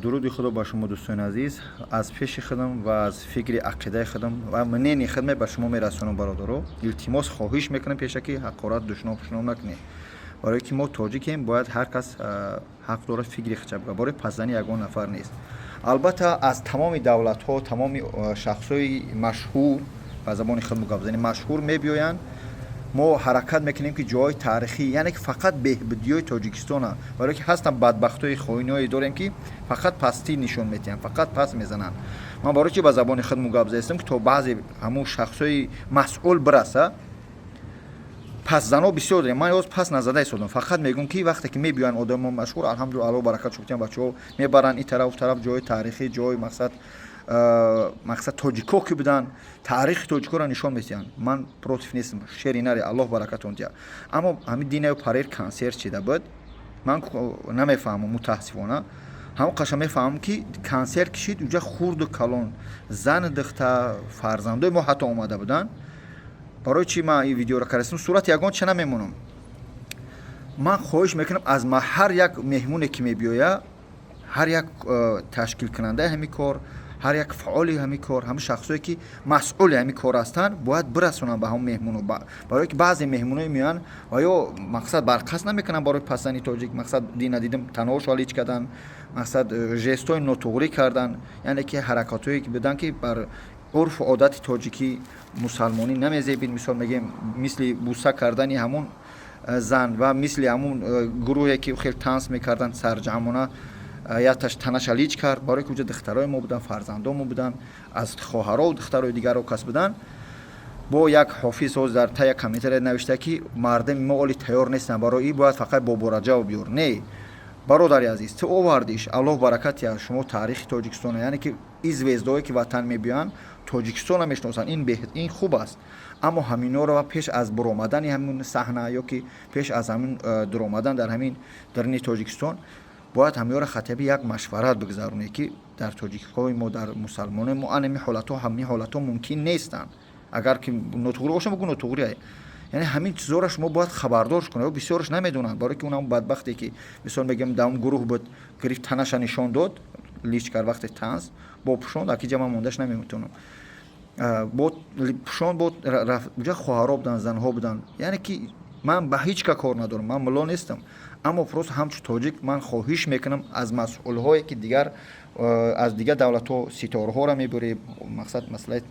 Дуруди Худо ба шумо, дӯстони азиз. Аз пеши худам ва аз фикри ақидаи худам ва мнении худме ба шумо мерасонам. Бародаро, илтимос, хоҳиш мекунам, пешакӣ ҳақорат, душном пушном накунед, барое ки мо тоҷикем. Бояд ҳар кас ҳақ дорад фикри худша бигӯяд, барои пасзани ягон нафар нест. Албатта, аз тамоми давлатҳо, тамоми шахсҳои машҳур, ба забони худ гап занем, машҳур мебиёянд. Мо ҳаракат мекунем, ки ҷойҳои таърихӣ, яъне ки фақат беҳбудиҳои Тоҷикистона, барое ки ҳастанд бадбахтҳои хоиниҳое дорем, ки фақат пастӣ нишон метиҳанд, фақат пас мезананд. Ман барои чи ба забони худ гап заистам, ки то баъзе ҳамун шахсҳои масъул бираса. Пасзано бисёр дорем. Ман ёз пас назада истодам, фақат мегӯм, ки вақте ки мебиёянд одамо машҳур, алҳамдулилла, Алло баракат шукртиям, бачаҳо мебаранд ин тараф тараф, ҷои таърихӣ, ҷои мақсад тоҷико ки буданд, таърихи тоҷикоро нишон медиҳанд. Ман против нестам, шери наре, Аллоҳ баракатон диҳад. Аммо ҳамин динаю парер консерт чида буд, ман намефаҳмам, мутаассифона. Ҳамон қаша мефаҳмам, ки консерт кишид, уҷа хурду калон, зану духта, фарзандои мо ҳатто омада буданд. Барои чи ман ин видеоро кардастам, сурати ягон ча намемонам. Ман хоҳиш мекунам аз ҳар як меҳмоне, ки мебиёяд, ҳар як ташкилкунандаи ҳамин кор, ҳар як фаъоли ҳамин кор, ҳамин шахсое, ки масъули ҳамин кор ҳастанд, бояд бирасонанд ба ҳамон меҳмоно, барое ки баъзе меҳмоное меоянд ва ё мақсад барқасд намекунанд барои пасзани тоҷик. Мақсад дина дидим, таноҳошо лич карданд, мақсад жестҳои нотуғрӣ карданд, яъне ки ҳаракатҳое ки буданд, ки бар урфу одати тоҷикӣ, мусалмонӣ намезебид. Мисол мегӯем, мисли буса кардани ҳамун зан ва мисли ҳамун гурӯҳе, ки хел танс мекарданд сарҷамъона, якташ танаша лич кард, барое ки уҷа духтарои мо буданд, фарзандомо мо буданд, аз хоҳарову духтарои дигаро кас буданд. Бо як ҳофиз ҳоз дар та як комментария навишта, ки мардами мо оли тайёр нестанд барои и, бояд фақат Бобораҷаб биёр. Не, бародари азиз, ту овардиш, Аллоҳ баракат диҳад. Шумо таърихи Тоҷикистона, яъне ки и звездое, ки ватан мебиёянд, Тоҷикистона мешиносанд, ин хуб аст. Аммо ҳаминҳоро пеш аз буромадани ҳамин саҳна ё ки пеш аз ҳамин дуромадан дар ҳамин дарини Тоҷикистон бояд ҳамиёро хотя бы як машварат бигзаронед, ки дар тоҷикҳои мо, дар мусалмонои мо анами ҳолатҳо, ҳамин ҳолатҳо мумкин нестанд. Агар ки нотуғрӣ бошам, бугӯ нотуғрӣ. Яъне ҳамин чизҳоро шумо бояд хабардор кунед. Бисёраш намедонанд, барое ки унам бадбахте, ки мисол мегӯям, дар он гурӯҳ буд, гирифт, танаша нишон дод, лич кард вақте танс бо пӯшонд. Акиҷа ман мондаш наметавонам, бо пӯшонд, бо уҷа хоҳаро буданд, занҳо буданд. Яъне ки ман ба ҳеҷ ка кор надорам, ман мулло нестам, аммо просто ҳамчун тоҷик ман хоҳиш мекунам аз масъулҳое, ки дигар аз дигар давлатҳо ситораҳоро мебурем, мақсад масъалаи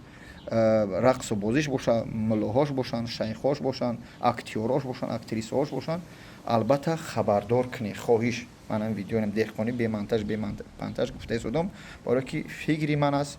рақсу бозиш боша, муллоҳош бошанд, шайхҳош бошанд, актёрош бошанд, актрисаҳош бошанд, албатта хабардор кунед. Хоҳиш, ман ҳам видеоам деҳқонӣ, бемонтаж, бепонтаж гуфта истодам, барое ки фикри ман аст.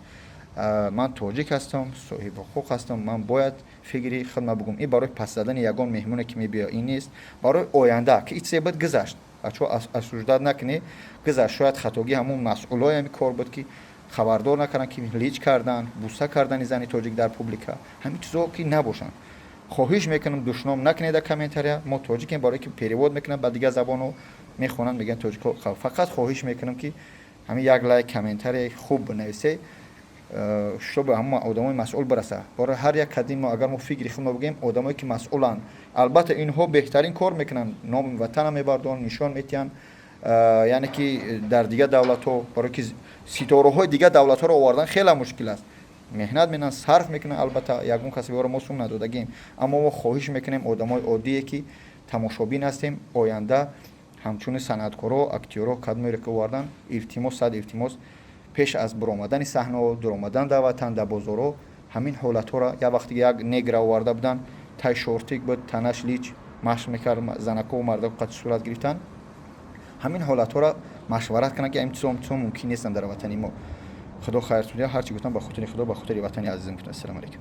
Ман тоҷик ҳастам, соҳиби ҳуқуқ ҳастам, ман бояд фикри худма бигӯм. Ин барои пас задани ягон меҳмоне, ки мебиёяд, ин нест. Барои оянда, ки ин чизе буд, гузашт, бачаҳо, осуждать накунед, гузашт. Шояд хатогии ҳамун масъулои ҳамин кор буд, ки хабардор накарданд, ки лич кардан, буса кардани зани тоҷик дар публика, ҳамин чизҳо ки набошанд. Хоҳиш мекунам, душном накунед дар комментария. Мо тоҷикем, барое ки перевод мекунанд ба дигар забонҳо, мехонанд, мегӯянд тоҷикҳо. Фақат хоҳиш мекунам, ки ҳамин як лайк, комментарияи хуб бинависед, чтобы ҳамон одамои масъул бираса. Барои ҳар як кадим мо, агар мо фикри худмо бигӯем, одамое, ки масъуланд, албатта, инҳо беҳтарин кор мекунанд, номи ватана мебардоранд, нишон метиҳанд, яъне ки дар дигар давлатҳо, барое ки ситораҳои дигар давлатҳоро овардан хеле мушкил аст, меҳнат менанд, сарф мекунанд. Албатта, ягон касе ро мо сум надодагем, аммо мо хоҳиш мекунем, одамои оддие, ки тамошобин ҳастем, оянда ҳамчуни санъаткоро, актёро кадмеро ки овардан, илтимос, сад илтимос, пеш аз буромадани саҳнаҳо, дуромадан дар ватан, дар бозорҳо, ҳамин ҳолатҳоро. Як вақте як негра оварда буданд, тай шортик буд, танаш лич, машқ мекард, занакову мардако қати сурат гирифтанд. Ҳамин ҳолатҳоро машварат кунанд, ки ҳамин чизо мумкин нестанд дар ватани мо. Худо хайр, ҳарчи гуфтам, ба хотири Худо, ба хотири ватани азизам гуфтам. Ассалому алайкум.